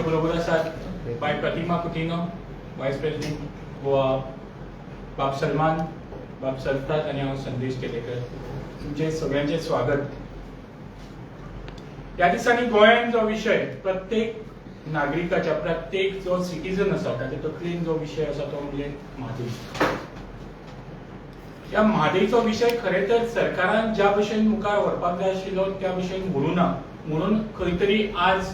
बरोबर आसात बाय प्रतिमा कुतिन्हो, वायस प्रेसिडेंट गोवा, बाब सलमान, बाब सरताज आनी हांव संदेश केलेकर. तुमचें सगळ्यांचें स्वागत. ह्या दिसांनी गोंयांत जो विशय प्रत्येक नागरिकाच्या, प्रत्येक जो सिटीजन आसा ताच्या तकलेन जो विशय आसा तो म्हणजे म्हादय. ह्या म्हादयचो विशय खरें तर सरकारान ज्या भशेन मुखार व्हरपाक जाय आशिल्लो त्या भशेन व्हरूं ना, म्हणून खंय तरी आज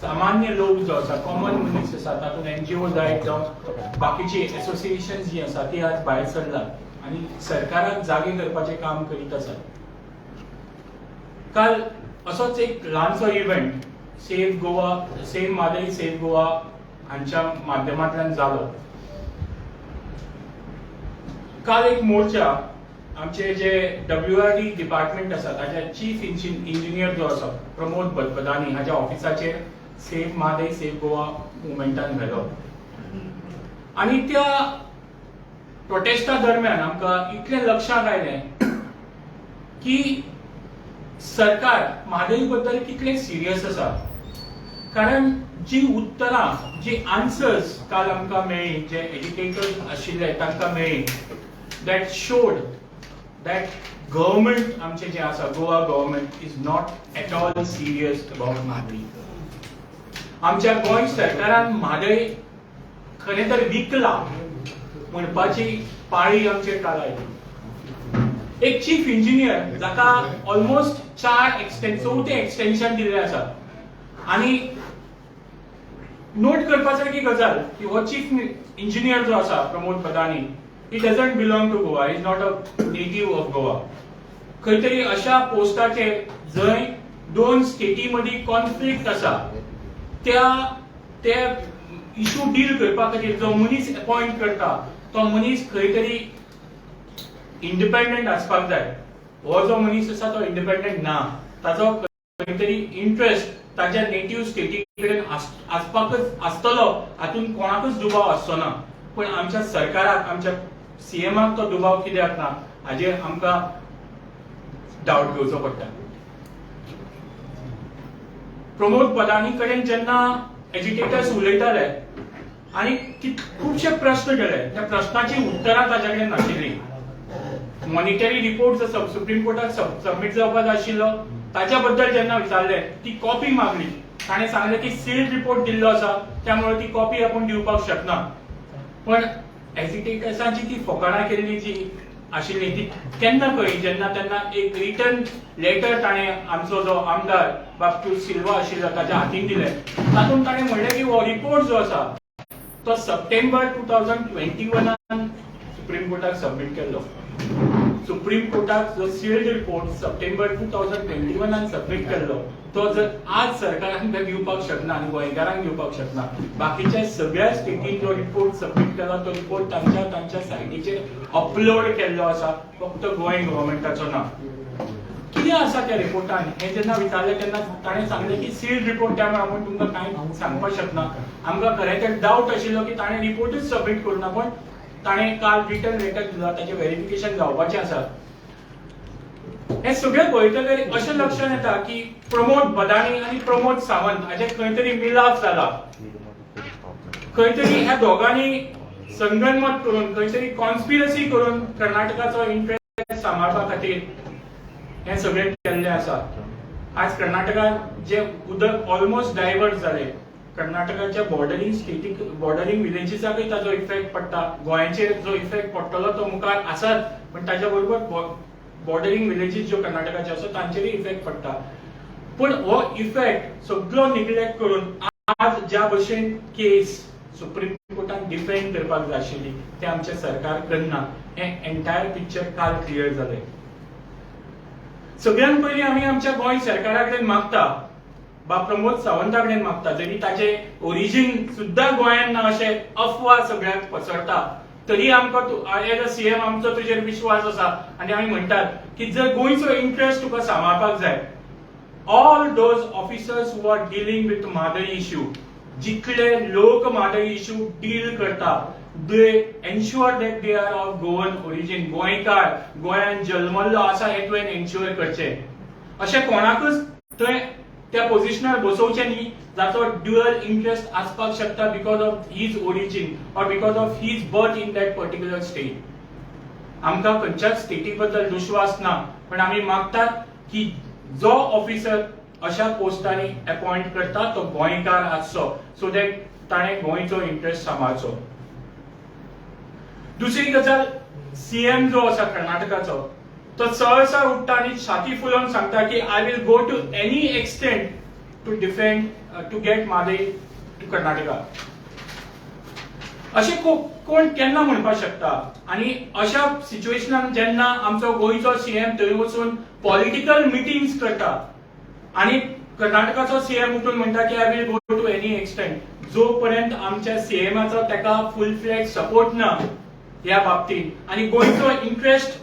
सामान्य लोक जो आसा, कॉमन मनीस आसा, तातूंत एनजीओ जायत जावं बाकीची एसोसिएशन जी आसा, ती आज भायर सरला आनी सरकाराक जागे करपाचें काम करीत आसात. काल असोच एक ल्हानसो event save Goa, save Mhadei save Goa हांच्या माध्यमांतल्यान जालो. काल एक मोर्चा आमचे जे डब्ल्यूआरडी डिपार्टमेंट आसा ताच्या चीफ इंजिनियर जो आसा प्रमोद बदानी हाच्या ऑफिसाचेर सेव्ह म्हादय सेव्ह गोवा मुवमेंटान व्हेलो आनी त्या प्रोटेस्टा दरम्यान आमकां इतलें लक्षांत आयलें की सरकार म्हादय बद्दल कितलें सिरियस आसा, कारण जी उत्तरां, जी आन्सर्स काल आमकां मेळ्ळी, जे एज्युकेटर्स आशिल्ले तांकां मेळ्ळी, that showed that government आमचें जें आसा, Goa government is not at all serious about Mhadei. आमच्या गोंय सरकारान म्हादय खरें तर विकला म्हणपाची पाळी आमचेर काल आयली. एक चीफ इंजिनियर जाका ऑलमोस्ट चार एक्सटेन चवथें एक्सटेन्शन दिल्लें आसा आनी नोट करपा सारकी गजाल की हो चीफ इंजिनियर जो आसा प्रमोद बदानी, he doesn't belong to Goa, is not a native of Goa. खंय तरी अशा पोस्टाचेर जंय दोन स्टेटी मदीं कॉन्फ्लिक्ट आसा, त्या ते इशू डील करपा खातीर जो मनीस अपॉइंट करता तो मनीस खंय तरी इंडिपेंडंट आसपाक जाय. हो जो मनीस आसा तो इंडिपेंडंट ना. ताचो खंय तरी इंट्रस्ट ताच्या नेटिव्ह स्टेटी कडेन आसपाकच आसतलो, हातूंत कोणाकच दुबाव आसचो ना. पण आमच्या सरकाराक, आमच्या सीएमाक तो दुबाव कित्याक ना, हाजेर आमकां डावट घेवचो पडटा. प्रमोद बदानी कडेन जेन्ना एज्युकेटर्स उलयताले आनी खुबशे प्रश्न केले, त्या प्रश्नाची उत्तरां ताच्या कडेन नाशिल्ली. मॉनिटरी रिपोर्ट जो सुप्रीम कोर्टात सबमीट जावपाक जाय आशिल्लो ताच्या बद्दल जेन्ना विचारले, ती कॉपी मागली, ताणें सांगलें की सील्ड रिपोर्ट दिल्लो आसा, त्यामुळे ती कॉपी आपूण दिवपाक शकना. पण एजिटेटर्सांची ती फकाणां केल्ली जी आशिल्ली ती केन्ना कळ्ळी, जेन्ना तेन्ना एक रिटन लेटर ताणें आमचो जो आमदार बाब सिल्वा आशिल्लो ताच्या हातीन दिलें. तातूंत ताणें म्हणलें की हो रिपोर्ट जो आसा तो सप्टेंबर 2021 सुप्रीम कोर्टाक सबमीट केल्लो. सुप्रीम कोर्टाक जो सिल्ड रिपोर्ट सप्टेंबर 2021 सबमीट केल्लो तो जर आज सरकारान ते दिवपाक शकना आनी गोंयकारांक दिवपाक शकना, बाकीच्या सगळ्या स्टेटीन जो रिपोर्ट सबमीट केला तो रिपोर्ट तांच्या तांच्या सायटीचेर अपलोड केल्लो आसा, फक्त गोंय गव्हर्मेंटाचो ना. कितें आसा त्या रिपोर्टान हें जेन्ना विचारलें तेन्ना ताणें सांगलें की सील्ड रिपोर्ट, त्यामुळे आपूण तुमकां कांय सांगपाक शकना. आमकां खरें तर डावट आशिल्लो की ताणें रिपोर्टूच सबमीट करूं ना, पण ताणें काल रिटन लेटर दिला, ताचें व्हेरिफिकेशन जावपाचें आसा. हें सगळें पळयतकीर अशें लक्षात येता की प्रमोद बदानी आनी प्रमोद सावंत हाचे खंय तरी मिलाप जाला. खंय तरी ह्या दोगांनी संगनमत करून, खंय तरी कॉन्स्पिरसी करून कर्नाटकाचो इंट्रस्ट सांबाळपा खातीर हें सगळें केल्लें आसा. आज कर्नाटकात जे उदक ऑलमोस्ट डायवर्ट जालें, कर्नाटकाच्या बॉर्डरिंग स्टेटीक, बॉर्डरिंग विलेजीसाकय ताजो इफेक्ट पडटा. गोंयाचेर जो इफेक्ट पडटलो तो मुखार आसाच, पण ताच्या बरोबर बॉर्डरिंग विलेजीस ज्यो कर्नाटकाच्यो आसा तांचेरय इफेक्ट पडटा. पूण हो इफेक्ट सगळो निग्लेक्ट करून आज ज्या भशेन केस सुप्रीम कोर्टान डिफेंड करपाक जाय आशिल्ली तें आमचें सरकार करना, हें एंटायर पिक्चर काल क्लियर जालें. सगळ्यात पयलीं आमी आमच्या गोंय सरकारा कडेन मागता, बा प्रमोद सावंता कडेन मागता, जरी ताचे ओरिजीन सुद्दां गोंयांत ना अशें अफवा सगळ्याक पसरता, तरी आमकां तूं एज अ सीएम आमचो तुजेर विश्वास आसा आनी आमी म्हणटात की जर गोंयचो इंट्रस्ट तुका सांबाळपाक जाय, all those officers who are dealing with Mhadei issue, जितले लोक म्हादय इश्यू डील करता, they ensure that they are of Goan origin. गोंयकार, गोंयान जल्मल्लो आसा हें तुवें एन्श्युअर करचें. अशें कोणाकूच थंय त्या पोझिशनार बसोवचे न्ही जाचो ड्युअल इंट्रस्ट आसपाक शकता because of his origin or because of his birth in that particular state. आमकां खंयच्याच स्टेटी बद्दल दुस्वास ना, पण आमी मागतात की जो ऑफिसर अशा पोस्टांनी अपॉइंट करता तो गोंयकार आसचो, सो that ताणें गोंयचो इंट्रस्ट सांबाळचो. दुसरी गजाल, सीएम जो आसा कर्नाटकाचो, तो सरळ सरळ उठ्ठा आनी छाती फुलोवन सांगता की "I will go to any extent to defend, to get Mhadei to Karnataka." अशें कोण केन्ना म्हणपाक शकता? आनी अशा सिच्युएशनान जेन्ना आमचो गोंयचो सीएम थंय वचून पॉलिटिकल मिटिंग्स करता आनी कर्नाटकाचो सीएम उठून म्हणटा की "I will go to any extent", जो पर्यंत आमच्या सीएमाचो ताका फुल फ्लॅज सपोर्ट ना ह्या बाबतीत आनी गोंयचो इंट्रस्ट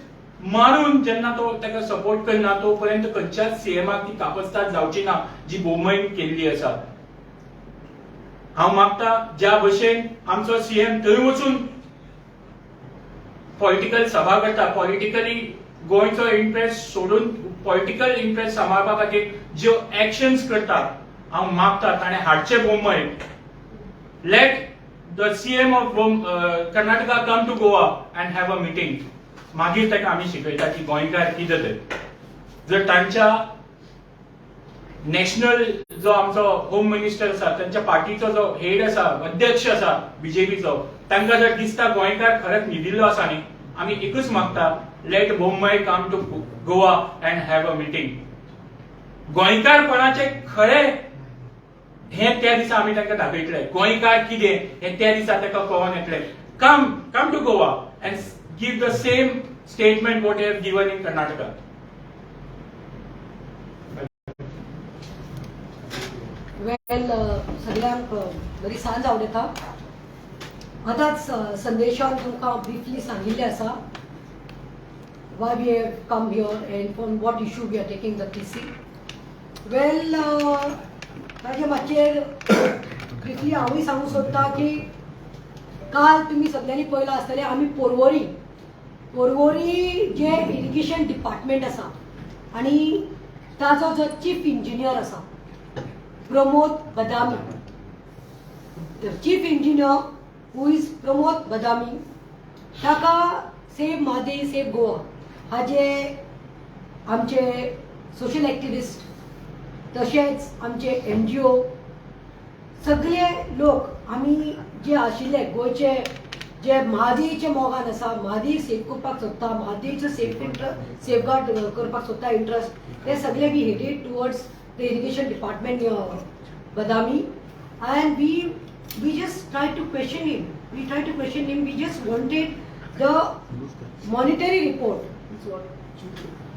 मारून जेन्ना तो ताका सपोर्ट करना, तो पर्यंत खंयच्याच सीएमाक ती कापस्ताद जावची ना जी बोम्मईन केल्ली आसा. हांव मागता, ज्या भशेन आमचो सीएम थंय वचून पॉलिटिकल सभा करता, पॉलिटिकली गोंयचो इंट्रस्ट सोडून पॉलिटिकल इंट्रस्ट सांबाळपा खातीर ज्यो एक्शन्स करता, हांव मागता ताणें हाडचे Bommai. Let the CM of Karnataka come to Goa and have a meeting. मागीर ताका आमी शिकयता की गोंयकार कितें ते. जर तांच्या नॅशनल जो आमचो होम मिनिस्टर आसा, तांच्या पार्टीचो जो हेड आसा, अध्यक्ष आसा बीजेपीचो, तांकां जर दिसता गोंयकार खरेंच न्हिदिल्लो आसा न्ही, आमी एकूच मागता, let Bommai come to Goa and have a meeting. गोंयकारपणाचे खरे हे त्या दिसा आमी तांकां दाखयतले. गोंयकार कितें हे त्या दिसा ताका कळोन येतले. Come to Goa and give the same statement what have given in Karnataka. Well, सगळ्यांक बरी सांज आवडटा. आतांच संदेशान तुमकां ब्रिफली सांगिल्लें आसा why we have come here and on what issue we are taking the PC. Well, ताजे मातशेर ब्रिफली हांवूय सांगूंक सोदता की काल तुमी सगळ्यांनी पळयलां आसतलें, आमी पोरवोरी पोरवोरी जे इरिगेशन डिपार्टमेंट आसा आनी ताजो जो चीफ इंजिनियर आसा प्रमोद बदामी, the chief engineer who is Pramod Badami, ताका सेव म्हादय सेव गोवा हाजे आमचे सोशल एक्टिविस्ट तशेंच आमचे एनजीओ सगळे लोक आमी जे आशिल्ले गोंयचे, जे म्हादयचे मोगान आसा, म्हादय सेव करपाक सोदता, म्हादयचो सेफ सेफगार्ड करपाक सोदता इंट्रस्ट, ते सगळे we headed towards the irrigation department, Badami, and we just tried to question him. We tried to question him. We just wanted the monetary report.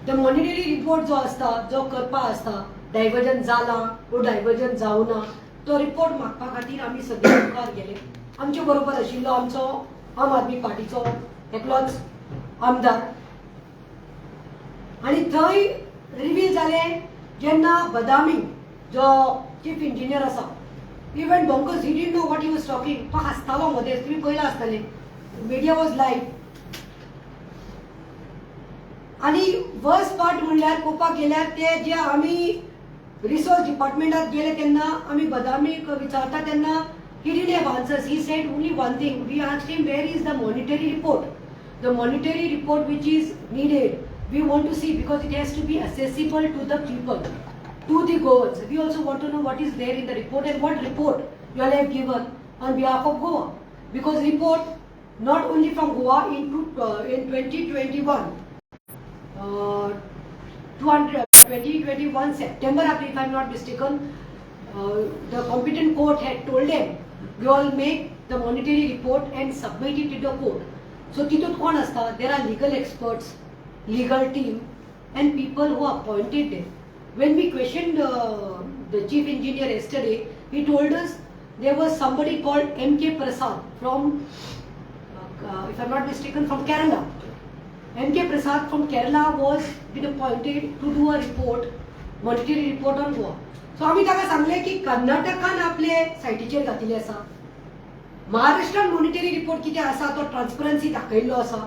The monetary report जो आसता, जो करपा आसता, diversion जाला वो डायवर्जन जावना, तो रिपोर्ट मागपा खातीर आमी सगळे मुखार गेले. आमचे बरोबर आशिल्लो आमचो आम आदमी पार्टीचो एकलोच आमदार. आनी थंय रिवील जालें जेन्ना बदामी जो चीफ इंजिनियर आसा, he went bonkers. He didn't know what he was talking. तो हांसतालो मदेंच. तुमी पळयलां आसतलें, media was live. आनी वर्स्ट पार्ट म्हणल्यार पळोवपाक गेल्यार ते जे आमी रिसोर्स डिपार्टमेंटात गेले तेन्ना आमी बदामीक विचारता तेन्ना he didn't have answers. He said only one thing. We asked him, where is the monetary report, the monetary report which is needed? We want to see because it has to be accessible to the people, to the Goans. We also want to know what is there in the report and what report you all have given on behalf of Goa. Because report not only from Goa in 2021, 200, 2021 September, if I am not mistaken, the competent court had told them, you all make the monetary report and submit it to the court. So तितूंत कोण आसता? There are legal experts, legal team and people who appointed them. When we questioned the chief engineer yesterday, he told us there was somebody called M.K. Prasad from, if I'm not mistaken, from Kerala. M.K. Prasad from Kerala was been appointed to do a report, monetary report on Goa. So आम्ही ताका सांगले की कर्नाटकान आपले सायटीचेर घातिल्ले आसा, महाराष्ट्रान मॉनिटरी रिपोर्ट कितें आसा तो ट्रान्सपरन्सी दाखयल्लो आसा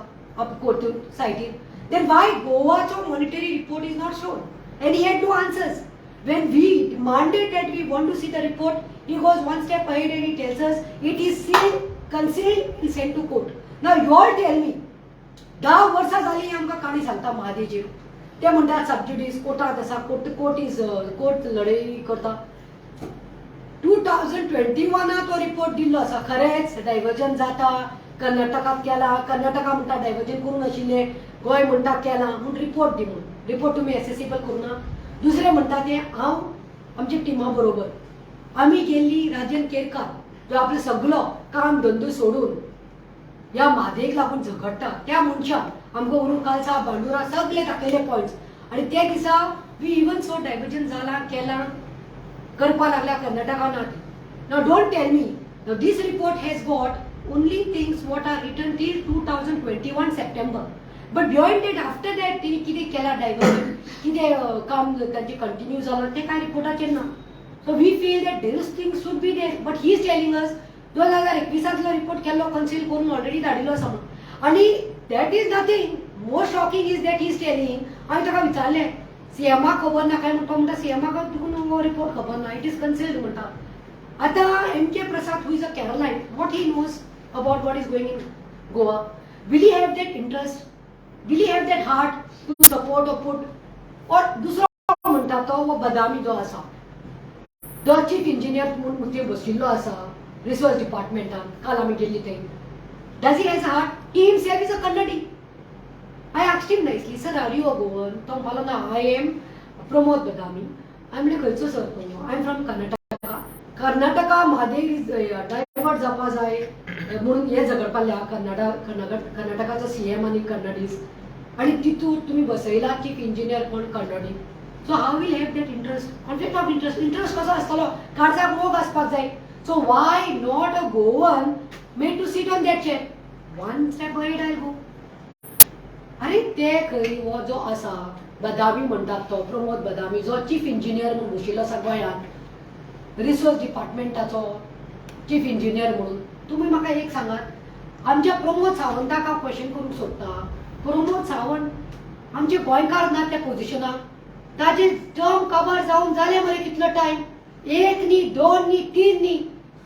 कोर्टून सायटीर, then why गोवाचो monetary report is not shown? And he had no answers. When we demanded that we want to see the report, he goes one step ahead and he tells us it is sealed, concealed and sent to court. Now you all tell me, 10 वर्सां जाली आमकां काणी सांगता म्हादेचेर. ते म्हणटात सब ज्युडीस, कोर्टात आसा, court, court is court लढाई करता. 2021 तो रिपोर्ट दिल्लो आसा. खरेंच डायवर्जन जाता, कर्नाटकात केला. कर्नाटका म्हणटा डायवर्जन करूंक नाशिल्लें, गोंय म्हणटा केलां म्हूण. रिपोर्ट दी म्हूण. रिपोर्ट तुमी एसेसिबल करूना. दुसरें म्हणटा तें हांव आमच्या टिमा बरोबर आमी गेल्ली. राजन केरकार जो आपलो सगलो काम धंदो सोडून ह्या म्हादेक लागून झगडटा, त्या मनशान आमकां व्हरून कालसा, बांडुरा सगळे दाखयले पॉयंट्स. आनी त्या दिसा we even so diversion जालां, केलां, करपा लागल्या कर्नाटका ना. Now don't tell me, now this report has got only things what are written till 2021 September, but beyond that, after that तिने कितें केलां डायवर्जन, कितें काम तांचें कंटिन्यू जालां, तें कांय रिपोर्टाचेर ना. So we feel that these things should be there, but he is telling us 2021तांतलो report केल्लो कन्सील करून ऑलरेडी धाडिल्लो आसा म्हणून. आनी that is nothing, more shocking is that he is telling, हांवें ताका विचारलें, सीएमाक खबर ना काय म्हणटा? म्हणटा सीएमाक तुका हो रिपोर्ट खबर ना, it is concealed म्हणटा. आतां M K Prasad, who is a Keralite, what he knows about what is going in Goa? Will he have that interest? Will he have that heart to support or put? Or दुसरो म्हणटा तो हो बदामी जो आसा, जो chief engineer म्हणून थंय बशिल्लो आसा रिसोर्स डिपार्टमेंटान, काल आमी गेल्ली थंय, does he has heart? He himself is a Kannadi. I asked him nicely, "Sir, are you a Goan?" तो म्हणलो, "ना, I am Pramod Badami." हांवें म्हणलें, "खंयचो सर तूं?" "I am from Karnataka." Karnataka Mhadei divert जावपा जाय म्हणून हे झगडपाक कर्नाटक कर्नाटकाचो सीएम आनी कन्नडीज, आनी तितूर तुमी बसयला चीफ इंजिनियर कोण? कन्नडी. So how will have that interest? Conflict of interest. Interest कसो आसतलो? काळजाक मोग आसपाक जाय. So why not a Goan made to sit on that chair? One step ahead I go. अरे, ते खंय हो जो आसा बदामी म्हणटात तो प्रमोद बदामी, जो चीफ इंजिनियर म्हणून बशिल्लो आसा गोंयांत, रिसोर्स डिपार्टमेंटाचो चीफ इंजिनियर म्हणून, तुमी म्हाका एक सांगात, आमच्या प्रमोद सावंताक हांव क्वेश्चन करूंक सोदता. प्रमोद सावंत आमचे गोंयकार ना त्या पोजिशनाक? ताजे टर्म कवर जावन जाले मरे कितलो टायम. एक न्ही, दोन न्ही, तीन न्ही,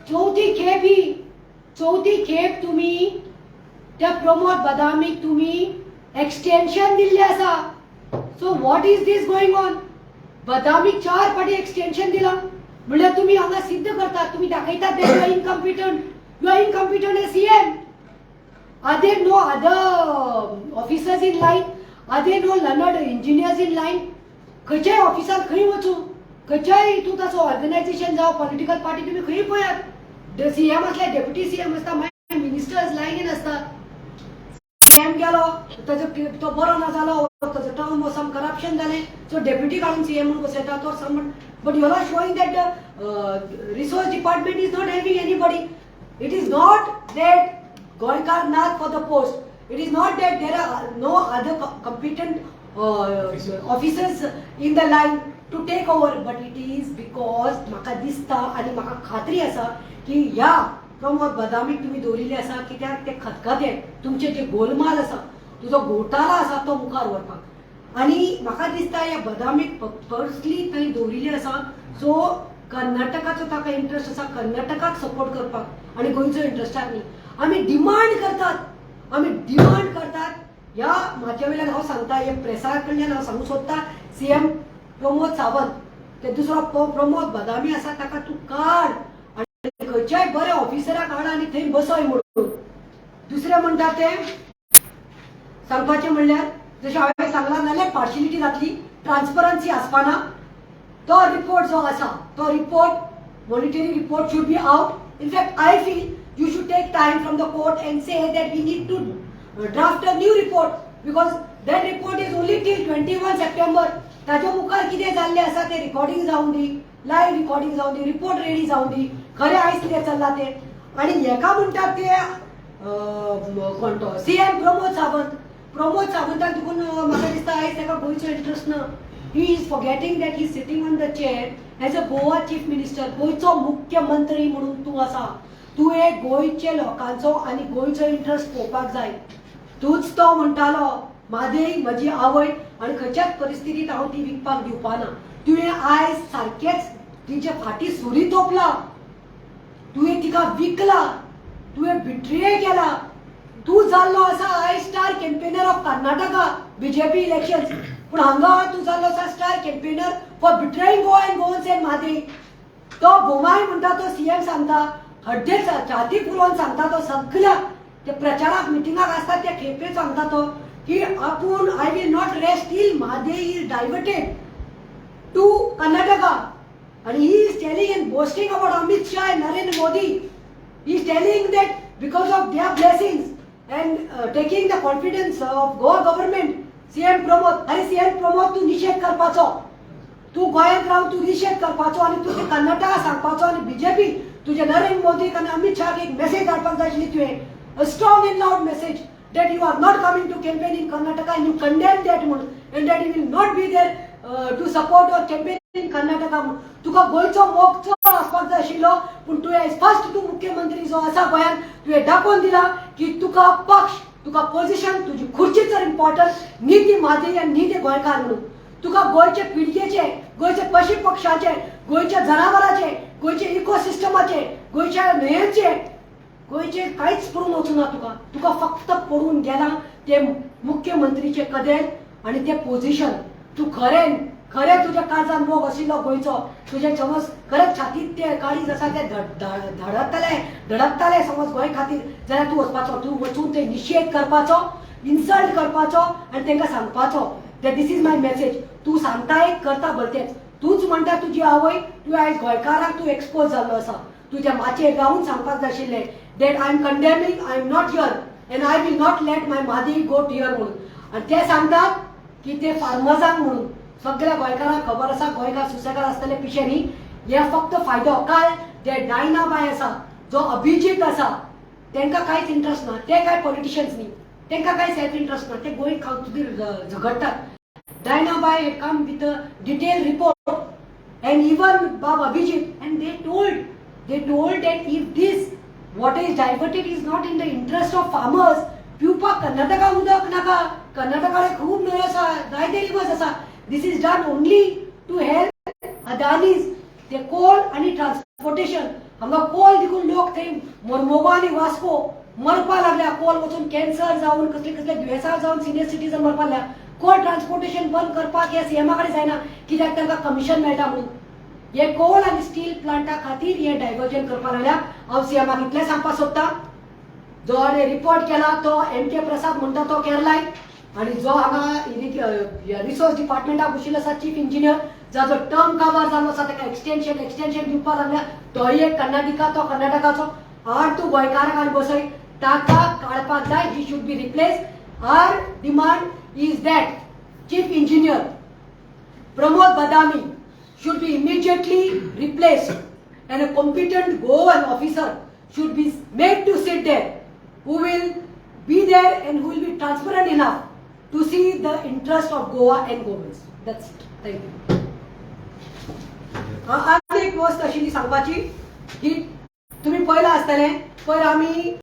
चवथी खेप ही. चवथी खेप तुमी त्या प्रमोद बदामीक तुमी एक्सटेन्शन दिल्लें आसा. So what is this going on? बदामीक चार फाटी एक्सटेन्शन दिलां म्हणल्यार तुमी हांगा सिद्ध करतात, तुमी दाखयतात you are incompetent, you are incompetent as CM. Are there no other officers in line? Are there no learned engineers in line? खंयच्याय ऑफिसात खंय वचूं, खंयच्याय हितूंत आसो, ऑर्गनायझेशन जावं, पॉलिटिकल पार्टी, तुमी खंय पळयात, सीएम असल्यार डेप्युटी सीएम आसता, मागीर मिनिस्टर्स लायनीन आसतात. सीएम गेलो, ताजो तो बरो ना जालो, ताजो टर्म सम करप्शन जालें, सो डेप्युटी काडून सीएम म्हणून बसयता तो some. But you are showing that resource department is not having anybody. It is not that गोंयकार नात for the post. It is not that there are no other competent officers in the line to take over, but it is because म्हाका दिसता आनी म्हाका खात्री आसा की ह्या प्रमोद बदामीक तुमी दवरिल्ले आसा कित्याक ते खतखते तुमचे जे गोलमाल आसा, तुजो घोटाळा आसा, तो मुखार व्हरपाक. आनी म्हाका दिसता ह्या बदामीक पर्सली थंय दवरिल्ले आसा. सो कर्नाटकाचो ताका इंट्रस्ट आसा, कर्नाटकाक सपोर्ट करपाक, आनी गोंयचो इंट्रस्टाक न्ही. आमी डिमांड करतात, आमी डिमांड करतात. ह्या म्हाज्या वयल्यान हांव सांगता, हे प्रेसा कडल्यान हांव सांगूंक सोदता, सीएम प्रमोद सावंत, ते दुसरो प्रमोद बदामी आसा, ताका तूं काड आनी खंयच्याय बऱ्या ऑफिसराक हाड आनी थंय बसय म्हणून. दुसरें म्हणटा तें सांगपाचें म्हणल्यार, जशें हांवें सांगलां, नाल्यार पार्शिलिटी जातली, ट्रान्सपरन्सी आसपाना. तो रिपोर्ट जो आसा, तो report, monetary report should be out. In fact, I feel you should take time from the court and say that we need to draft a new report, because that report is only till 21 September. ताच्या मुखार कितें जाल्लें आसा तें recording जावं दी, live recording जावं दी, report ready जावं दी, खरें आयज कितें चल्लां तें. आनी हेका म्हणटात ते कोण तो सीएम प्रमोद सावंत. प्रमोद सावंताक देखून म्हाका दिसता आयज ताका गोंयचो इंट्रस्ट ना. He is forgetting that he sitting on the chair as a Goa chief minister. गोंयचो मुख्यमंत्री म्हणून तूं आसा. तुवें गोंयचे लोकांचो आनी गोंयचो इंट्रस्ट पळोवपाक जाय. तूंच तो म्हणटालो, म्हादय म्हजी आवय आनी खंयच्याच परिस्थितीत हांव ती विकपाक दिवपा ना. तुवें आयज सारकेच तिचे फाटी सुरी तोपला. तुवें तिका विकला, तुवें बिट्रेय केला. तूं जाल्लो आसा आयज star campaigner of Karnataka BJP election, पूण हांगा तूं जाल्लो आसा star campaigner for betraying Goa and Goans and Mhadei. तो बोमाय म्हणटा, तो सीएम सांगता, हड्डे छाती पुरोवन सांगता तो सगळ्या ते प्रचाराक मिटिंगाक आसता त्या खेपे सांगता तो की आपूण I will not rest till Mhadei is diverted to Karnataka. आणि he is telling and boasting about Amit Shah and Narendra Modi. He is telling that because of their blessings and taking the confidence of Goa government, CM Pramod. अरे CM Pramod, तूं निशेध करपाचो. तूं गोंयांत रावन तूं निशेध करपाचो आनी तूं ते कर्नाटका सांगपाचो आनी बीजेपी तुजे नरेंद्र मोदीक आनी अमित शाहाक एक मेसेज धाडपाक जाय आशिल्ली तुवें, a strong and loud message that you are not coming to campaign in Karnataka and you condemn that म्हणून and that you will not be there to support or campaign in Karnataka म्हणून. तुका गोंयचो मोग चड आसपाक जाय आशिल्लो, पूण तुवें फर्स्ट तूं मुख्यमंत्री जो आसा गोंयांत, तुवें दाखोवन दिला की तुका पक्ष, तुका पोझिशन, तुजी खुर्ची चड इम्पॉर्टंट, न्ही ती म्हादय आनी न्ही ते गोंयकार म्हणून. तुका गोंयचे पिळगेचे, गोंयचे पशु पक्षाचे, गोंयच्या जनावराचे, गोंयचे इकोसिस्टमाचे, गोंयच्या न्हंयेचे, गोंयचे कांयच पडून वचूना तुका. तुका फक्त पडून गेला ते मुख्यमंत्रीचे कदेल आनी ते पोझिशन. तूं खरें खरें तुज्या काळजान मोग आशिल्लो गोंयचो, तुजें समज खरेंच छातीत ते काळीज आसा ते धडकतले धडकताले समज गोंय खातीर जाल्यार तूं वचपाचो, तूं वचून ते निशेध करपाचो, इन्सल्ट करपाचो आनी तांकां सांगपाचो that this is my message. तूं सांगता एक, करता भलतेच. तूंच म्हणटा तुजी आवय. तुवें आयज गोंयकारांक तूं एक्सपोज जाल्लो आसा. तुज्या माचयेर रावून सांगपाक जाय आशिल्लें that I am condemning, I am not here and I will not let my Mhadei go here म्हणून. आनी ते सांगतात की ते फार्मर्सांक म्हणून. सगळ्या गोंयकारांक खबर आसा, गोंयकार सुसेगाद आसतले, पिशे न्ही. हे फक्त फायदो. काल जे डायनाबाय आसा, जो अभिजीत आसा, तांकां कांयच इंट्रस्ट ना. ते काय पॉलिटिशियन्स न्ही, तांकां कांय सेल्फ इंट्रस्ट ना. ते गोंय खातीर झगडटात. Dianabai had come with a detailed report and even Bab Abhijit, and they told that if this water is diverted is not in the interest of farmers. पिवपाक कर्नाटका उदक नाका. कर्नाटकाकडे खूब न्हंयो आसा, जायते रिवर्स आसा. This is done only to help Adanis. ते कोल आनी ट्रान्सपोर्टेशन. हांगा कोल देखून लोक थंय मोरमुगांव आनी वास्को मरपा लागल्या. कोल वचून कॅन्सर जावन, कसले कसले दुयेंसां जावन सिनियर सिटीजन मरपा लागल्या. कोल ट्रान्सपोर्टेशन बंद करपाक हे सीएमा कडेन जायना, कित्याक तांकां कमिशन मेळटा म्हणून. हे कोल आनी स्टील प्लांटा खातीर हे डायवर्जन करपा लागल्या. हांव सीएमाक इतलें सांगपाक सोदता, जो रिपोर्ट केला तो एम के प्रसाद म्हणटा तो केरलायत आनी जो हांगा रिसोर्स डिपार्टमेंटाक बशिल्लो आसा चीफ इंजिनियर, जाचो टर्म काबार जाल्लो आसा, ताका एक्सटेन्शन एक्सटेन्शन दिवपाक लागल्या, तोय एक कर्नाटिका, तो कर्नाटकाचो. आर तूं गोंयकाराक आनी बसय. ताका काडपाक जाय. He should be replace. Our demand is that chief engineer Pramod Badami should be immediately replaced and a competent Goan officer should be made to sit there, who will be there and who will be transparent enough to see the interest of Goa and Goans. That's it. Thank you. आनी एक वस्त आशिल्ली सांगपाची की तुमी पळयलां आसतलें, पयर आमी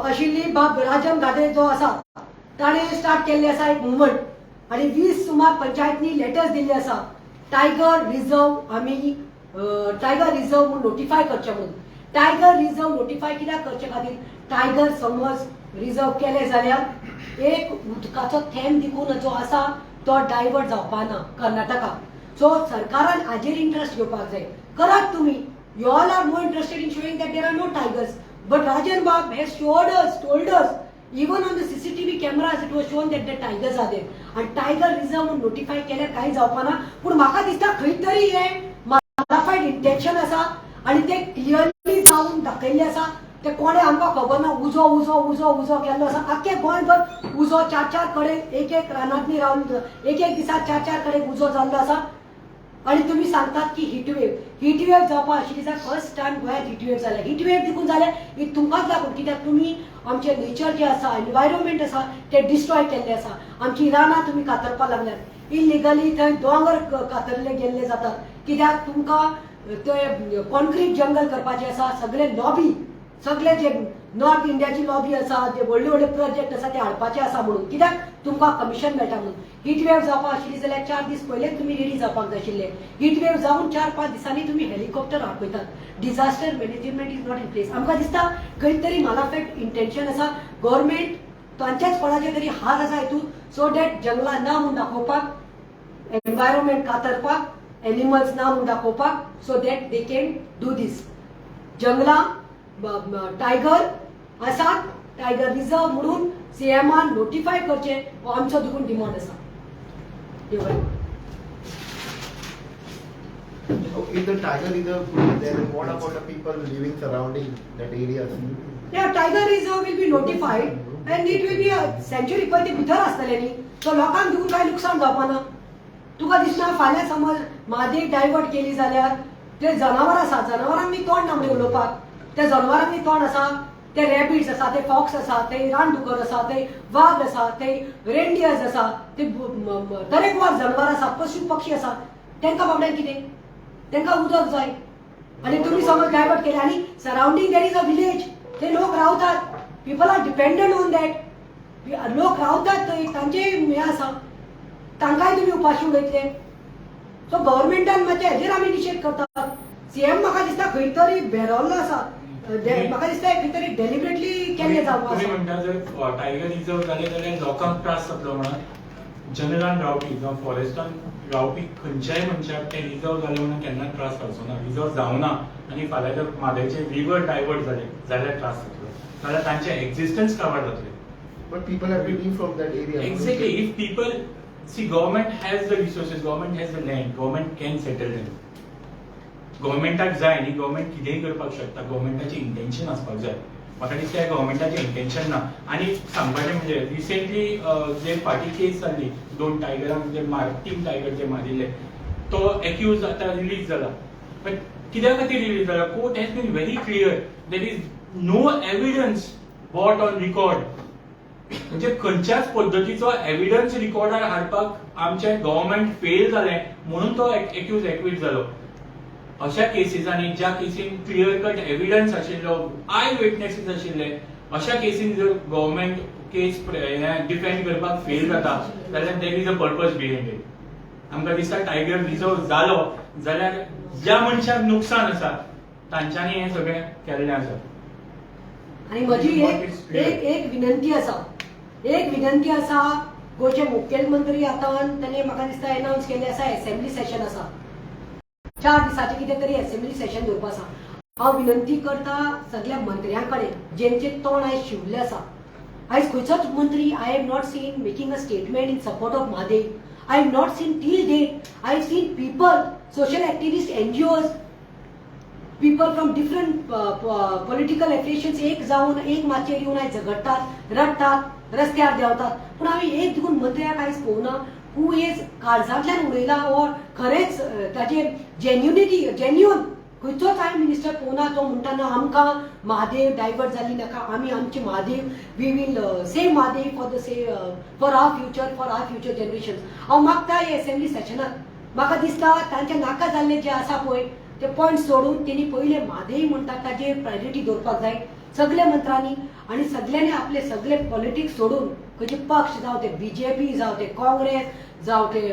आशिल्ली बाब राजन गाडे जो आसा ताणें स्टार्ट केल्ली आसा एक मुवमेंट आनी 20 सुमार पंचायतींनी लेटर्स दिल्ले आसा, टायगर रिझर्व आमी टायगर रिझर्व म्हणून नोटिफाय करचें म्हणून. टायगर रिझर्व नोटिफाय कित्याक करचे खातीर? टायगर समज रिझर्व केले जाल्यार एक उदकाचो थेंब देखून जो आसा तो डायवर्ट जावपा ना कर्नाटका. सो सरकारान हाजेर इंट्रस्ट घेवपाक जाय. करात तुमी. You all are more interested in showing that there are no tigers, but Rajan Bab has showed us, told us, even on the CCTV cameras it was shown that the tigers are there. आणि tiger reserve म्हणून notify केल्यार कांय जावपा ना. पूण म्हाका दिसता खंय तरी हे मालाफायड इंटेन्शन आसा आणि ते क्लियरली जावन दाखयल्ले आसा. ते कोणे आमकां खबर ना. उजो उजो उजो उजो केल्लो आसा आख्खे गोंयभर उजो. चार चार कडेन एक एक रानांतनी रावन एक एक दिसा चार चार कडेन उजो जाल्लो आसा. आणि तुम्ही सांगतात की हिटवेव, हिटवेव जावपा आशिल्ली जाल्यार फर्स्ट टायम गोंयांत हिटवेव जाल्या. हिटवेव देखून जालें ही तुमकांच लागून, कित्याक तुमी आमचें नेचर जें आसा, एनवायरमेंट आसा, ते डिस्ट्रॉय केल्ले आसा. आमची रानां तुमी कातरपाक लागल्यात इलिगली. थंय दोंगर कातरले गेल्ले जातात, कित्याक तुमकां ते कॉन्क्रीट जंगल करपाचें आसा. सगळे लॉबी सगळे जे नॉर्थ इंडियाची लॉबी आसा, जे व्हडले व्हडले प्रोजेक्ट आसा ते हाडपाचे आसा म्हणून, कित्याक तुमकां कमिशन मेळटा म्हणून. हिट वेव जावपाक आशिल्ली जाल्यार 4 दीस पयलेच तुमी रेडी जावपाक जाय आशिल्ले. हिट वेव जावन 4-5 दिसांनी तुमी हेलिकॉप्टर आपयतात. Disaster management is not in place. आमकां दिसता खंय तरी मालाफायड इंटेन्शन आसा. गव्हर्मेंट तांच्याच कोणाचे तरी हात आसा हितून, सो that जंगलां ना म्हूण दाखोवपाक, एनवायरमेंट कातरपाक, एनिमल्स ना म्हूण दाखोवपाक, so that they can do this. जंगलां, टायगर आसात, टायगर रिझर्व म्हणून सीएमान नोटिफाय करचे हो आमचो देखून डिमांड आसा. देव बरें करूं. If the tiger reserve is there, then what about the people living surrounding that areas? Yeah, tiger reserve will be notified and it will be a sanctuary. पळय, ते भितर आसतले न्ही, सो लोकांक देखून कांय लुकसाण जावपा ना. तुका दिसना फाल्यां समज म्हादय डायवर्ट केली जाल्यार ते जनावर आसा, जनावरांक तोंड ना म्हणजे उलोवपाक. त्या जनावरांनी तोंड आसा? ते रॅबिट्स आसा, ते फॉक्स आसा, ते रानडुकर आसा, ते वाग आसा, ते रेंडियर्स आसा, ते तरेकवार जनावर आसा, पशु पक्षी आसा. तांकां बाबड्यांक कितें? तांकां उदक जाय. आणि तुम्ही समज डायवर्ट केले आणि surrounding there is a village, ते लोक रावतात, people are dependent on that. लोक रावतात थंय, तांचे हें आसा, तांकांय तुमी उपाशी उडयतले. सो गव्हर्मेंटान मातशें हेजेर आमी निशेध करतात. सीएम म्हाका दिसता खंय तरी भेरोल्लो आसा. म्हाका दिसता खंय तरी डेलिबरेटली केल्लें जावपा तुम्ही आसा. म्हणटा जर टायगर रिझर्व जाले जाल्यार लोकांक त्रास जातलो म्हणून. जंगलान रावपी जावं फॉरेस्टान रावपी खंयच्याय मनशाक ते रिझर्व जाले म्हणून केन्नाच त्रास जावचो ना. रिझर्व जावना आनी फाल्यां जर म्हादयचे रिवर डायवर्ट जाले जाल्यार त्रास जातलो, जाल्यार तांचे एक्झिस्टन्स काबार जातले. But people have to leave from that area. Exactly. If people see, government has the resources, government has the land, government can settle them. गव्हर्मेंटाक जाय न्ही, गव्हर्मेंट कितेंय करपाक शकता. गव्हर्मेंटाचें इंटेन्शन आसपाक जाय. म्हाका दिसता ह्या गव्हर्मेंटाचें इंटेन्शन ना. आनी सांगपाचें म्हणजे रिसेंटली जे फाटीं केस जाल्ली, दोन टायगरांक जे मार, तीन टायगर जे मारिल्ले, तो एक्यूज आतां रिलीज जाला. बट कित्या खातीर रिलीज जाला? Court has been very clear, there is no evidence brought on record. म्हणजे खंयच्याच पद्दतीचो एविडन्स रिकॉर्डार हाडपाक आमचें गव्हर्मेंट फेल जालें म्हणून तो एक्यूज एक्वीट जालो. अशा केसीसांनी, ज्या केसीन क्लियर कट एविडन्स आशिल्लो, I witnesses आशिल्ले, अशा केसीन जर गव्हर्मेंट केस डिफेंड करपाक फेल जाता जाल्यार there is a purpose behind it. आमकां दिसता टायगर रिझर्व जालो जाल्यार ज्या मनशाक नुकसान आसा तांच्यांनी हें सगळें केल्लें आसा. आणि म्हजी एक एक एक विनंती आसा, एक विनंती आसा. गोंयचे मुखेलमंत्री आतां ताणें म्हाका दिसता एनावन्स केल्लें आसा, एसेंब्ली सेशन आसा, 4 दिसाचें कितें तरी एसेंब्ली सेशन दवरपा आसा. हांव विनंती करता सगळ्या मंत्र्यां कडेन, जेंचे तोंड आयज शिवल्लें आसा. आयज खंयचोच मंत्री I have not seen making a statement in support of Mhadei. I have not seen till date. I have seen people, social activist, NGOs, people from different political affiliations एक जावन एक माचयेर येवन आयज झगडटात, रडटात, रस्त्यार देंवतात. पूण हांवें एक देखून मंत्र्याक आयज पळोवना हू is काळजांतल्यान उलयला or खरेंच ताजे जेन्युनिटी, जेन्युन. खंयचोच हांवें मिनिस्टर पळोवना तो म्हणटा, ना, आमकां म्हादय डायवर्ट जाली नाका, आमी आमची Mhadei, we will save Mhadei for our future, for our future generation. हांव मागता, हे एसेंब्ली सेशनाक म्हाका दिसता तांचे नाका जाल्ले जे आसा पळय ते पॉयंट सोडून तेणी पयले म्हादय म्हणटा ताजेर प्रायोरिटी दवरपाक जाय सगल्या मंत्र्यांनी. आनी सगल्यांनी आपले सगळे पॉलिटिक्स सोडून, खंयचे पक्ष जावं ते बीजेपी, जावं ते काँग्रेस, जावं ते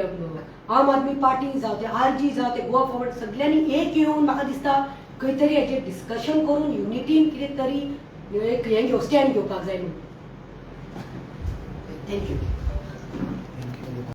आम आदमी पार्टी, जावं ते आरजी, जावं ते गोवा फॉरवर्ड, सगल्यांनी एक येवन म्हाका दिसता खंय तरी हेजेर डिस्कशन करून युनिटीन कितें तरी एक हें घेव, स्टँड घेवपाक जाय म्हणून. Thank you.